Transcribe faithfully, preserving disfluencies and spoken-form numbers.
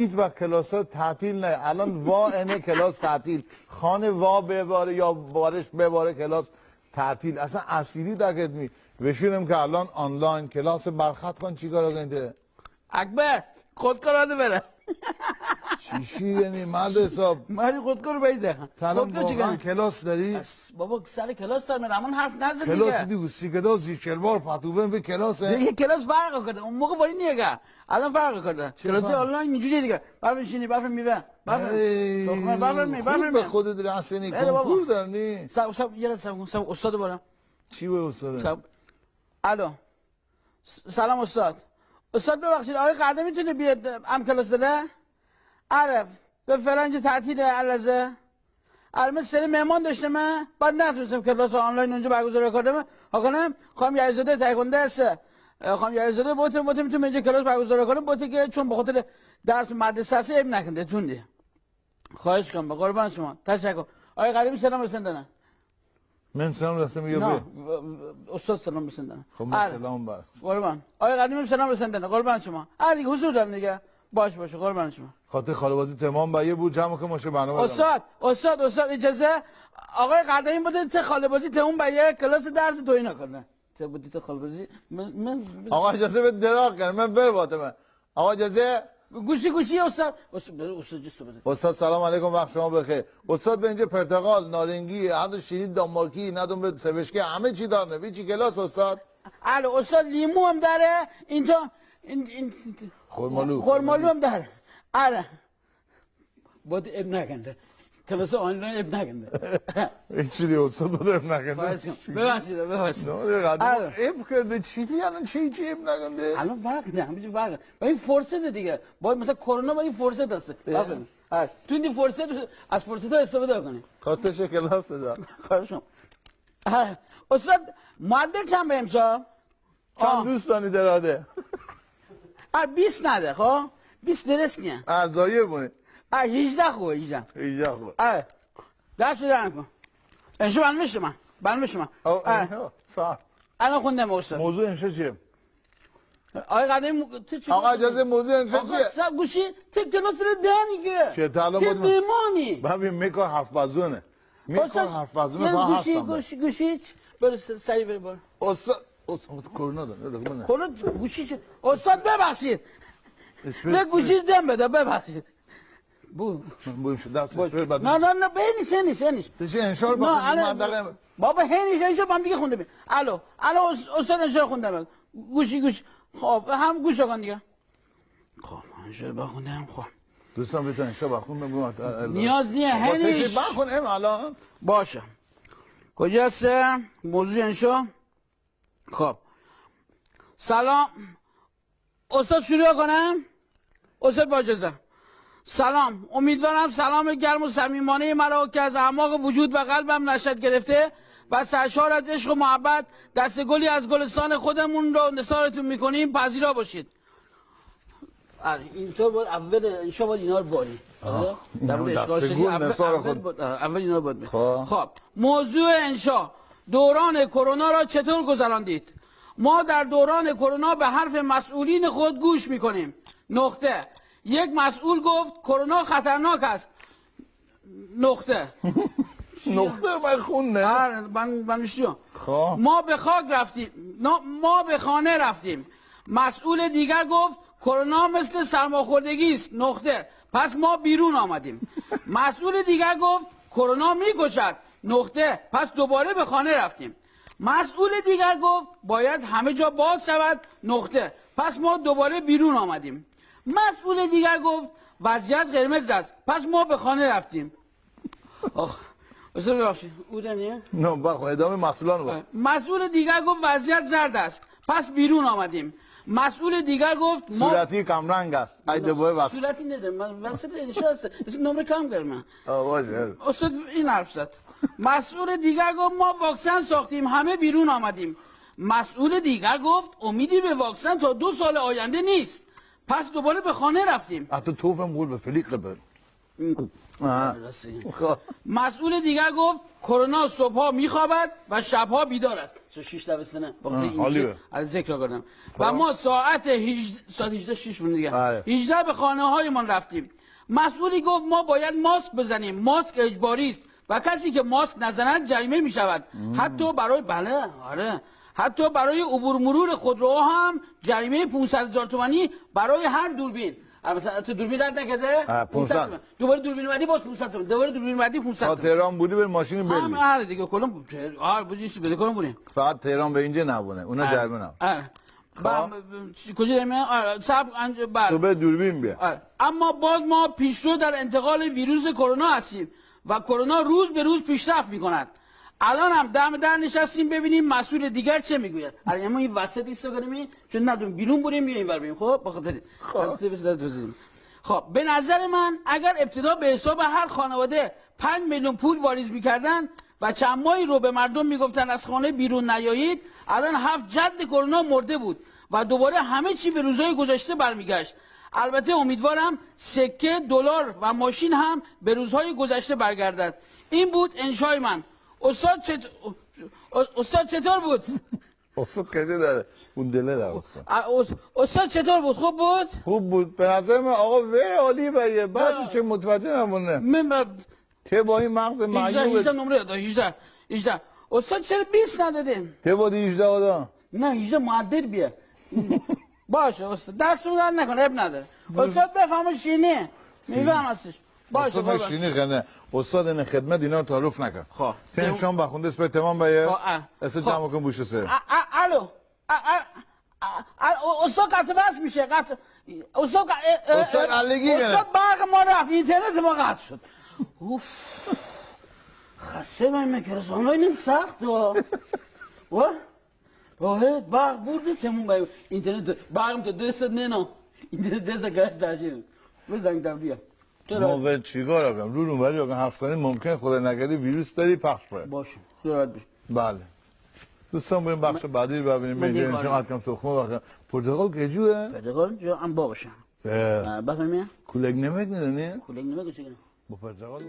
هیچ وقت کلاس ها تعطیل نه. الان وا انه کلاس تعطیل. خانه وا بباره یا بارش بباره کلاس تعطیل. اصلاً اسیری دکت می. بشونم که الان آنلاین کلاس برخط خان چیکار کنید؟ اکبر، خودکار آده بره. چی شی یعنی مرد حساب؟ مری خودکار بیده. تا الان خودکار چی واقعاً کنه؟ کلاس داری؟ بابا، سر کلاس دارم، اما حرف نزن دیگه. کلاس دیگه، سیکدا زیشلوار پتو بن به کلاسه. دیگه کلاس فرق کرده. اون موقع ولی نیه که. الان فرق کرده. چرا کلاس فرق؟ آنلاین اینجوریه دیگه. بفرمایید، بفرمایید، بفرمایید. ای، بفرمایید، خوب بفرمایید. به خودت رسنی، بله بابا. کنکور در نی. صبر، صبر، یه لحظه صبر کن، صبر، استاد بالا. چی به استاد؟ صبر. الو. س-، سلام استاد. استاد ببخشید، آقای قدر می‌تونه بیاد هم کلاس داره؟ آره، به فلان جا تعطیله الازه. آره، من سری مهمان داشتم، من بعد نتونستم کلاس آنلاین اونجا برگزار کنم. ها کنم، خانم یحیی‌زاده تایکوندو هست. اه، خانم یحیی‌زاده بوته، بوته می‌تونم اینجا کلاس برگزار کنم، بوته که چون به خاطر درس مدرسه هست، عیب نکنده، توندی. خواهش کنم، به قربان شما. تشکر. آقای قدیمی سلام رسوندنه. من سلام رسم یا نه، به؟ استاد سلام رسوندنه. خب، من آره. سلام بر. قربان. آقای قدیمی سلام رسوندنه. قربان شما. آره دیگه، حضور دارن دیگه. باش، باش، قربان شما. خاطر خاله بازی تمام به یه بود جمع کن باشه برنامه دارم. استاد، استاد، استاد، اجازه. آقای قدیمی بوده ته خاله بازی تمام به یه کلاس درس توی نکنه. ته بودی ته خاله بازی. من، من آقا اجازه بده دراغ کن، من بر باته من. آقا اجازه. گوشی، گوشی استاد. استاد، بله، استاد جی صحبت. استاد سلام علیکم، وقت شما بخیر. استاد به اینجا پرتقال، نارنگی، حتی شیرین دانمارکی، ندون به سرشکه، همه چی دارن. به چی کلاس استاد؟ الو، استاد لیمو هم داره. اینجا این، این خورمالو. خورمالو هم داره. آره. باید عیب نکنده. کلاس آنلاین عیب نکنده. هیچی دیگه استاد، باید عیب نکنده. خواهش کنم. ببخشید، ببخشید. نه، دیگه قدم آره. عیب کرده، چی دیگه الان چی، چی عیب نکنده؟ الان فرق نه، همینجور فرق. و این فرصت دیگه. باید مثلاً کرونا باید این فرصت هست. اه. آفرین. آره. تو این فرصت، از فرصت ها استفاده کنی. خاطر شکل هست دا. خواهش کنم. آره. استاد، معدل چند به امشب؟ چند آه. دوستانی دراده؟ آه، بیست نده، خب؟ بیست درست نیه. ارزایی بونه. آه، هیجده خوبه، هیجده. هیجده خوبه. آه. دست درد کن. انشا برنامه شما. برنامه شما. او، آه. انشا. ساعت. الان خوندم استاد. موضوع انشا چیه؟ آقای قدیم، تو چی آقا گفتی؟ اجازه، موضوع انشا آقا، چیه؟ سب گوشی، تو کلاس رو دانی که. چه تعلق تو بود؟ میمانی. ببین، میکا حرف بزنه. می‌کنم استاد، حرف از اون یه با گوشی، هستم. گوشی، گوشی، چ-، برو س-، سریع برو، برو. استاد، استاد، کرونا داره، لازم نه. کرونا گوشی چه؟ استاد، ببخشید. اسپریس، نه، گوشی اسپریس. دم بده، ببخشید. بو. من بویم شد، دست بو. اسپریس بعد. نه، نه، نه، بینیش، بینیش، بینیش. تشه انشار نه، بکنی، الان من دارم. بابا، هینیش، انشار من دیگه خونده بیم. الو، الو، اس-، استاد انشار خونده بیم. گوشی، گوشی. خب، هم گوش کن دیگه. خب، انشار بخوندم، خب. دوستان بتونن انشار بخون، بگو ات-، ات-، نیاز نیه، با هنیش. تشریف بخون، ام الان. باشه. کجاست؟ موضوع انشا. خب. سلام. استاد شروع کنم؟ استاد با اجازه. سلام. امیدوارم سلام گرم و صمیمانهٔ مرا که از اعماق وجود و قلبم نشأت گرفته و سرشار از عشق و محبت، دست گلی از گلستان خودمون رو نثارتون می‌کنیم، پذیرا باشید. آره، اینطور بود. اول انشا باید اینا رو باری. آه، آره؟ این در همون مورد اشکال دست شدی گل اول، نثار اول خود. بود. آه، اول اینا رو باید باری. خب. خب، موضوع انشا: دوران کرونا را چطور گذراندید؟ ما در دوران کرونا به حرف مسئولین خود گوش می‌کنیم. نقطه. یک مسئول گفت: «کرونا خطرناک است.» نقطه. نقطه من خون نه؟ آره، من، من می‌شنوم. خب. ما به خاک رفتیم. نا-، ما به خانه رفتیم. مسئول دیگر گفت: «کرونا مثل سرماخوردگی است.» نقطه. پس ما بیرون آمدیم. مسئول دیگر گفت: «کرونا می‌کشد.» نقطه. پس دوباره به خانه رفتیم. مسئول دیگر گفت: «باید همه جا باز شود.» نقطه. پس ما دوباره بیرون آمدیم. مسئول دیگر گفت: «وضعیت قرمز است.» پس ما به خانه رفتیم. آخ، استاد ببخشید، او دنیه؟ نه، بخو، ادامهٔ مسئولان بود. آه. مسئول دیگر گفت: «وضعیت زرد است.» پس بیرون آمدیم. مسئول دیگر گفت: «ما» صورتی کمرنگ است. ای نه، دوباره وقت. صورتی نده، من وسط انشا است. اسم نمره کم کرد من. آه، باشه. استاد این حرف زد. مسئول دیگر گفت: «ما واکسن ساختیم، همه بیرون آمدیم.» مسئول دیگر گفت: «امیدی به واکسن تا دو سال آینده نیست.» پس دوباره به خانه رفتیم. حتی توفم گل به فلیق قبل. آها. راستی. خب. مسئول دیگر گفت کرونا صبح‌ها می‌خوابد و شب‌ها بیدار است. سه شیش دبستانه. با آه، خیلی عالی اینجا به. از ذکر کردم. خب. و ما ساعت هجده، ساعت هجده شش بود دیگه. بله. هجده به خانه‌هایمان رفتیم. مسئولی گفت ما باید ماسک بزنیم. ماسک اجباری است و کسی که ماسک نزند جریمه می‌شود. مم. حتی برای، بله، آره. حتی برای عبور مرور خودروها هم جریمهٔ پونصد هزار تومانی برای هر دوربین. آه، مثلاً تو دوربین رد نکرده؟ آه، پونصد. پونصد تومن. دوباره دوربین بعدی باز پونصد تومن. دوباره دوربین بعدی پونصد تا تومن. تهران بودی بر ماشین بلی. آه، آره دیگه، کلا بود. آه، بود، چیز بده، کلا بودی. فقط تهران به اینجا نبونه. اونا آره. جریمه نبونه. آره. خب. با-، چی-، کجا داریم؟ آره، صبر، انج-، بله. تو به دوربین بیا. آره. اما باز ما پیشرو در انتقال ویروس کرونا هستیم و کرونا روز به روز پیشرفت می‌کند. الان هم دم در نشستیم ببینیم مسئول دیگر چه می‌گوید. آره، اما این وسط ایستا کنیم، چون ندونم بیرون بریم یا اینور بریم. خب، به خاطر خب. خب، به نظر من اگر ابتدا به حساب هر خانواده پنج میلیون پول واریز می‌کردن و چند ماهی رو به مردم می‌گفتن از خانه بیرون نیایید، الان هفت جد کرونا مرده بود و دوباره همه چی به روزهای گذشته برمیگشت. البته امیدوارم سکه، دلار و ماشین هم به روزهای گذشته برگردد. این بود انشای من. استاد چط-، استاد چطور بود؟ استاد خیلی داره. اون دله داره استاد. آ، اس-، استاد چطور بود؟ خوب بود؟ خوب بود. به نظر من آقا وری عالی بایه. بعد آه. چه متوجه نمونه. من با ته با این مغز هجده، معیوب. هجده نمره داد، هجده. هجده. استاد چرا بیست ندادیم؟ ته با هجده آدم. نه، هجده معدل بیه. باشه استاد. دستمون درد نکنه، عیب نداره. استاد بفهمه شیرینی. می‌فهم هستش. باشه، استاد قربان. شیرینی خنده. استاد این خدمت اینا رو تعارف نکن. خب. تن شام بخونده اسپای تمام بایه. خب، اه. اسه خب. جمع کن بوشو سر. ا-، ا-، الو. ا-، ا-، ا-، ا-، او-، استاد قطع وصل می‌شه، قطع. استاد ق-، اه، اه، استاد اه، الگی استاد گرفت. برق ما رفت، اینترنت ما قطع شد. اوف. خسته من، مگه رسانه‌های نیم سخت ها. و؟ آره، برق برده تموم بایه. اینترنت، برق تو دست نه، نه. اینترنت دست گرفت داشته. بزنگ دم بیا. چرا؟ ما به چیکار کنیم؟ رو رو بری آقا حرف زنیم، ممکن خدا نکرده ویروس داری پخش باید. باشه، صحبت بشه. بله. دوستان، بریم بخش م-، بعدی رو ببینیم. من اینجا دیگه انشاءالله کارم. حتما تخمه بخیر. پرتقال کجوه؟ پرتقال جو هم باغشم. اه. اه، بفهمی؟ کولک نمک نداری؟ کولک نمک چی کنم؟ با پرتقال.